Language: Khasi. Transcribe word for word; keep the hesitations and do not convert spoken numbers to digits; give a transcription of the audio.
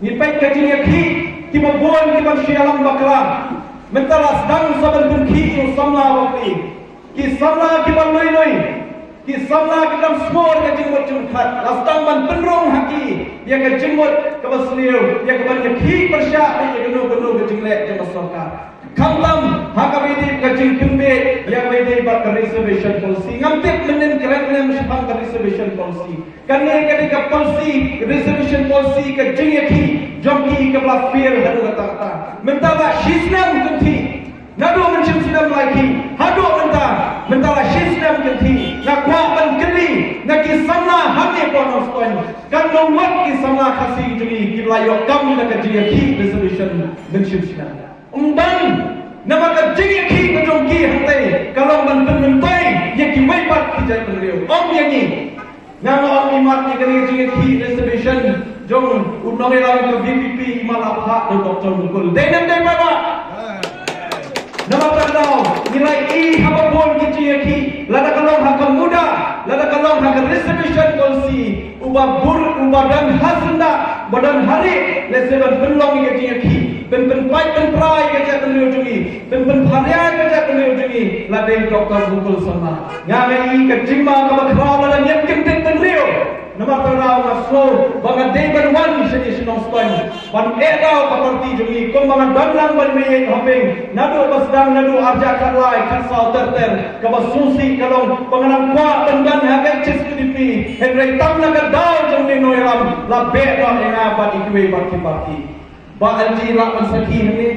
Ngi peit ka jingïakhih kiba bun kiban shu ïalam bakla. Mynta la sdang sa ban pynkhih ïa u samla bapli. Ki samla kiba lui lui, ki samla ki dang sngewbha ka jingmut jingpyrkhat, la sdang ban pynrung ha ki ïa ka jingmut kaba sniew, ïa kaban ïakhih pyrshah ïa kano kano ka jingleh jong ka sorkar. Khamtam ha kaba ïadei ka jingpynbeit ïa kaba ïadei bad ka reservation policy. Ngam tip mynnin kren ne em shaphang ka reservation policy. Kane ka dei ka policy, reservation policy, ka jingïakhih jong ki kaba la fail haduh katta katta. Mynta la shisnem kynthih. Naduh mynshem snem la ïakhih haduh mynta, mynta la shisnem kynthih. Nga kwah ban kylli na ki samla hangne hapoh Nongstoiñ, katno ngut ki samla Khasi jong ngi kiba la ïoh kam na ka jingïakhih reservation mynshem snem? Ym don. Namar ka jingïakhih ka jong ki hangtei ka long ban pynmyntoi ïa kiwei pat ki jaitbynriew, ym ïa ngi. Nga nga ong imat ïa kane ka jingïakhih reservation jong u nongïalam ka V P P, imat la phah da u Doctor Mukul. Dei ne em dei, Bah? Namar kata ka daw ngi la ïohi ha ba bun ki jingïakhih, lada ka long ha ka MUDA, lada ka long ha ka reservation policy, uba bun, uba don ha syndah, uba don ha rieh, lehse ban pynlong ïa ka jingïakhih, ban pynpait pynpra ïa ka jaitbynriew jong ngi, ban pynpharia ïa ka jaitbynriew jong ngi, la dei Doctor Mukul Sangma. Nga nga ïohi ka jingma kaba khraw lada ngi ïa kyntien bynriew. Namar kata nga sngew ba nga dei ban wan shane sha Nongstoiñ ban eh daw ka party jong ngi, kumba nga don lang ban ïeit ha pdeng, naduh ba sdang, naduh arhajar khatlai khatsaw ter ter, kaba sngewsih ka long ba nga nang kwah ban don ha ka H S P D P, hynrei tang na ka daw jong une u nongïalam la beh noh ïa nga bad ïa kiwei bad ki party. Bah L G lah ban sakhi hangne.